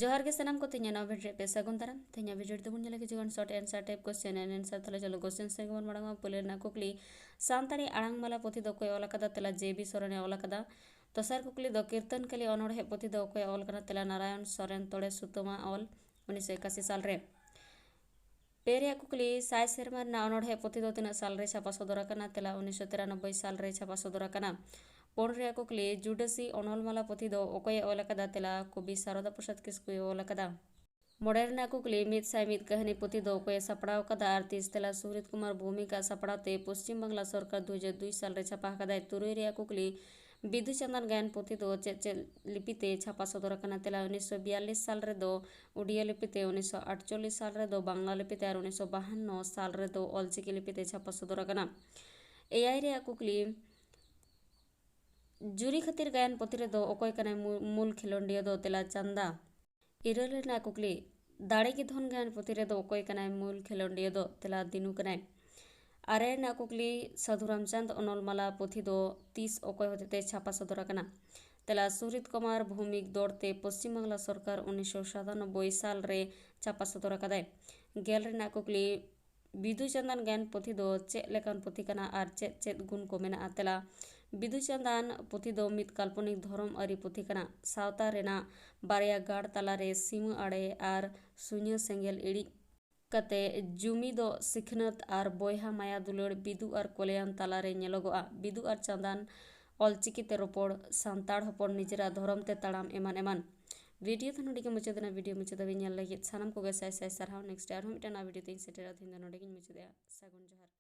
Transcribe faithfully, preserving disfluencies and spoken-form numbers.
ᱡᱚᱦᱟᱨ ᱜᱮ ᱥᱟᱱᱟᱢ ᱠᱚ, ᱛᱮᱦᱮᱧᱟᱜ ᱱᱚᱣᱟ video ᱨᱮ ᱯᱮ ᱥᱟᱹᱜᱩᱱ ᱫᱟᱨᱟᱢ᱾ ᱛᱮᱦᱮᱧᱟᱜ video ᱨᱮᱫᱚ ᱵᱚᱱ ᱧᱮᱞᱟ ᱠᱤᱪᱷᱩ ᱜᱟᱱ short answer type question and answer᱾ ᱛᱟᱦᱞᱮ ᱪᱚᱞᱚ question ᱥᱮᱫ ᱜᱮᱵᱚᱱ ᱢᱟᱲᱟᱝᱟ᱾ ᱯᱳᱭᱞᱳ ᱨᱮᱱᱟᱜ ᱠᱩᱠᱞᱤ, ᱥᱟᱱᱛᱟᱲᱤ ᱟᱲᱟᱝ ᱢᱟᱞᱟ ᱯᱩᱛᱷᱤ ᱫᱚ ᱚᱠᱚᱭ ᱚᱞ ᱟᱠᱟᱫᱟ? ᱛᱮᱞᱟ ᱡᱮ ᱵᱤ ᱥᱚᱨᱮᱱᱮ ᱚᱞ ᱟᱠᱟᱫᱟ᱾ ᱫᱚᱥᱟᱨ ᱠᱩᱠᱞᱤ ᱫᱚ ᱠᱤᱨᱛᱚᱱ ᱠᱟᱹᱞᱤ ᱚᱱᱚᱬᱦᱮ ᱯᱩᱛᱷᱤ ᱫᱚ ᱚᱠᱚᱭ ᱚᱞ ᱠᱟᱱᱟ? ᱛᱮᱞᱟ ᱱᱟᱨᱟᱭᱚᱱ ᱥᱚᱨᱮᱱ ᱛᱚᱲᱮ ᱥᱩᱛᱟᱹᱢᱟ ᱚᱞ, ᱩᱱᱤᱥᱥᱚ ᱮᱠᱟᱥᱤ ᱥᱟᱞ ᱨᱮ᱾ ᱯᱮ ᱨᱮᱭᱟᱜ ᱠᱩᱠᱞᱤ, ᱥᱟᱭ ᱥᱮᱨᱢᱟ ᱨᱮᱱᱟᱜ ᱚᱱᱚᱬᱦᱮ ᱯᱩᱛᱷᱤ ᱫᱚ ᱛᱤᱱᱟᱹᱜ ᱥᱟᱞ ᱨᱮ ᱪᱷᱟᱯᱟ ᱥᱚᱫᱚᱨ ᱟᱠᱟᱱᱟ? ᱛᱮᱞᱟ ᱩᱱᱤᱥᱥᱚ ᱛᱤᱨᱟᱱᱚᱵᱵᱳᱭ ᱥᱟᱞ ᱨᱮ ᱪᱷᱟᱯᱟ ᱥᱚᱫᱚᱨ ᱟᱠᱟᱱᱟ᱾ ᱯᱩᱱ ᱨᱮᱭᱟᱜ ᱠᱩᱠᱞᱤ, ᱡᱩᱰᱟᱹᱥᱤ ᱚᱱᱚᱞ ᱢᱟᱞᱟ ᱯᱩᱛᱷᱤ ᱫᱚ ᱚᱠᱚᱭᱮ ᱚᱞ ᱟᱠᱟᱫᱟ? ᱛᱮᱞᱟ ᱠᱚᱵᱤ ᱥᱟᱨᱚᱫᱟ ᱯᱨᱚᱥᱟᱫᱽ ᱠᱤᱥᱠᱩᱭ ᱚᱞ ᱟᱠᱟᱫᱟ᱾ ᱢᱚᱬᱮ ᱨᱮᱱᱟᱜ ᱠᱩᱠᱞᱤ, ᱢᱤᱫ ᱥᱟᱭ ᱢᱤᱫ ᱠᱟᱹᱦᱱᱤ ᱯᱩᱛᱷᱤ ᱫᱚ ᱚᱠᱚᱭᱮ ᱥᱟᱯᱲᱟᱣ ᱟᱠᱟᱫᱟ? ᱟᱨ ᱛᱤᱥ ᱛᱮᱞᱟ ᱥᱩᱦᱨᱤᱛ ᱠᱩᱢᱟᱨ ᱵᱷᱳᱣᱢᱤᱠᱟᱜ ᱥᱟᱯᱲᱟᱣ ᱛᱮ ᱯᱚᱥᱪᱤᱢ ᱵᱟᱝᱞᱟ ᱥᱚᱨᱠᱟᱨ ᱫᱩ ᱦᱟᱡᱟᱨ ᱫᱩᱭ ᱥᱟᱞ ᱨᱮ ᱪᱷᱟᱯᱟ ᱟᱠᱟᱫᱟᱭ᱾ ᱛᱩᱨᱩᱭ ᱨᱮᱭᱟᱜ ᱠᱩᱠᱞᱤ, ᱵᱤᱫᱩ ᱪᱟᱸᱫᱟᱱ ᱜᱟᱭᱟᱱ ᱯᱩᱛᱷᱤ ᱫᱚ ᱪᱮᱫ ᱪᱮᱫ ᱞᱤᱯᱤ ᱛᱮ ᱪᱷᱟᱯᱟ ᱥᱚᱫᱚᱨ ᱟᱠᱟᱱᱟ? ᱛᱮᱞᱟ ᱩᱱᱤᱥᱥᱚ ᱵᱤᱭᱟᱞᱞᱤᱥ ᱥᱟᱞ ᱨᱮᱫᱚ ᱩᱰᱤᱭᱟ ᱞᱤᱯᱤ ᱛᱮ, ᱩᱱᱤᱥᱥᱚ ᱟᱴᱪᱚᱞᱞᱤᱥ ᱥᱟᱞ ᱨᱮᱫᱚ ᱵᱟᱝᱞᱟ ᱞᱤᱯᱤ ᱛᱮ ᱟᱨ ᱩᱱᱤᱥᱥᱚ ᱵᱟᱦᱟᱱᱱᱚ ᱥᱟᱞ ᱨᱮᱫᱚ ᱚᱞᱪᱤᱠᱤ ᱞᱤᱯᱤ ᱛᱮ ᱪᱷᱟᱯᱟ ᱥᱚᱫᱚᱨ ᱟᱠᱟᱱᱟ᱾ ᱮᱭᱟᱭ ᱨᱮᱭᱟᱜ ᱠᱩᱠᱞᱤ, ᱡᱩᱨᱤ ᱠᱷᱟᱹᱛᱤᱨ ᱜᱟᱭᱟᱱ ᱯᱩᱛᱷᱤ ᱨᱮᱫᱚ ᱚᱠᱚᱭ ᱠᱟᱱᱟᱭ ᱢᱩ-, ᱢᱩᱞ ᱠᱷᱮᱞᱳᱱᱰᱤᱭᱟᱹ ᱫᱚ? ᱛᱮᱞᱟ ᱪᱟᱸᱫᱟ᱾ ᱤᱨᱟᱹᱞ ᱨᱮᱱᱟᱜ ᱠᱩᱠᱞᱤ, ᱫᱟᱲᱮ ᱜᱮ ᱫᱷᱚᱱ ᱜᱟᱭᱟᱱ ᱯᱩᱛᱷᱤ ᱨᱮᱫᱚ ᱚᱠᱚᱭ ᱠᱟᱱᱟᱭ ᱢᱩᱞ ᱠᱷᱮᱞᱳᱱᱰᱤᱭᱟᱹ ᱫᱚ? ᱛᱮᱞᱟ ᱫᱤᱱᱩ ᱠᱟᱱᱟᱭ᱾ ᱟᱨᱮ ᱨᱮᱱᱟᱜ ᱠᱩᱠᱞᱤ, ᱥᱟᱹᱫᱷᱩ ᱨᱟᱢᱪᱟᱸᱫᱽ ᱚᱱᱚᱞ ᱢᱟᱞᱟ ᱯᱩᱛᱷᱤ ᱫᱚ ᱛᱤᱥ ᱚᱠᱚᱭ ᱦᱚᱛᱮᱛᱮ ᱪᱷᱟᱯᱟ ᱥᱚᱫᱚᱨ ᱟᱠᱟᱱᱟ? ᱛᱮᱞᱟ ᱥᱩᱦᱨᱤᱛ ᱠᱩᱢᱟᱨ ᱵᱷᱳᱣᱢᱤᱠ ᱫᱚᱨ ᱛᱮ ᱯᱚᱥᱪᱤᱢ ᱵᱟᱝᱞᱟ ᱥᱚᱨᱠᱟᱨ ᱩᱱᱤᱥᱥᱚ ᱥᱟᱛᱟᱱᱚᱵᱵᱳᱭ ᱥᱟᱞ ᱨᱮ ᱪᱷᱟᱯᱟ ᱥᱚᱫᱚᱨ ᱟᱠᱟᱫᱟᱭ᱾ ᱜᱮᱞ ᱨᱮᱱᱟᱜ ᱠᱩᱠᱞᱤ, ᱵᱤᱫᱩ ᱪᱟᱸᱫᱟᱱ ᱜᱟᱭᱟᱱ ᱯᱩᱛᱷᱤ ᱫᱚ ᱪᱮᱫ ᱞᱮᱠᱟᱱ ᱯᱩᱛᱷᱤ ᱠᱟᱱᱟ ᱟᱨ ᱪᱮᱫ ᱪᱮᱫ ᱜᱩᱱ ᱠᱚ ᱢᱮᱱᱟᱜᱼᱟ? ᱛᱮᱞᱟ, ᱵᱤᱫᱩ ᱪᱟᱸᱫᱟᱱ ᱯᱩᱛᱷᱤ ᱫᱚ ᱢᱤᱫ ᱠᱟᱞᱯᱚᱱᱤᱠ ᱫᱷᱚᱨᱚᱢ ᱟᱹᱨᱤ ᱯᱩᱛᱷᱤ ᱠᱟᱱᱟ᱾ ᱥᱟᱶᱛᱟ ᱨᱮᱱᱟᱜ ᱵᱟᱨᱭᱟ ᱜᱟᱲ ᱛᱟᱞᱟᱨᱮ ᱥᱤᱢᱟᱹ ᱟᱲᱮ ᱟᱨ ᱥᱩᱧᱟᱹ ᱥᱮᱸᱜᱮᱞ ᱤᱲᱤᱡ ᱠᱟᱛᱮ ᱡᱩᱢᱤᱫᱚᱜ ᱥᱤᱠᱷᱱᱟᱹᱛ ᱟᱨ ᱵᱚᱭᱦᱟ ᱢᱟᱭᱟ ᱫᱩᱞᱟᱹᱲ ᱵᱤᱫᱩ ᱟᱨ ᱠᱚᱞᱭᱟᱱ ᱛᱟᱞᱟᱨᱮ ᱧᱮᱞᱚᱜᱚᱜᱼᱟ᱾ ᱵᱤᱫᱩ ᱟᱨ ᱪᱟᱸᱫᱟᱱ ᱚᱞᱪᱤᱠᱤ ᱛᱮ ᱨᱚᱯᱚᱲ, ᱥᱟᱱᱛᱟᱲ ᱦᱚᱯᱚᱱ ᱱᱤᱡᱮᱨᱟᱜ ᱫᱷᱚᱨᱚᱢ ᱛᱮ ᱛᱟᱲᱟᱢ, ᱮᱢᱟᱱ ᱮᱢᱟᱱ᱾ Video ᱫᱚ ᱱᱚᱰᱮ ᱜᱮ ᱢᱩᱪᱟᱹᱫ ᱮᱱᱟ᱾ Video ᱢᱩᱪᱟᱹᱫ ᱫᱷᱟᱹᱵᱤᱡ ᱧᱮᱞ ᱞᱟᱹᱜᱤᱫ ᱥᱟᱱᱟᱢ ᱠᱚᱜᱮ ᱥᱟᱭ ᱥᱟᱭ ᱥᱟᱨᱦᱟᱣ᱾ Next ᱟᱨᱦᱚᱸ ᱢᱤᱫᱴᱟᱝ ᱱᱟᱣᱟ video ᱛᱮᱧ ᱥᱮᱴᱮᱨᱟ᱾ ᱛᱮᱦᱮᱧ ᱫᱚ ᱱᱚᱰᱮ ᱜᱮᱧ ᱢᱩᱪᱟᱹᱫᱮᱜᱼᱟ᱾ ᱥᱟᱹᱜᱩᱱ ᱡᱚᱦᱟᱨ᱾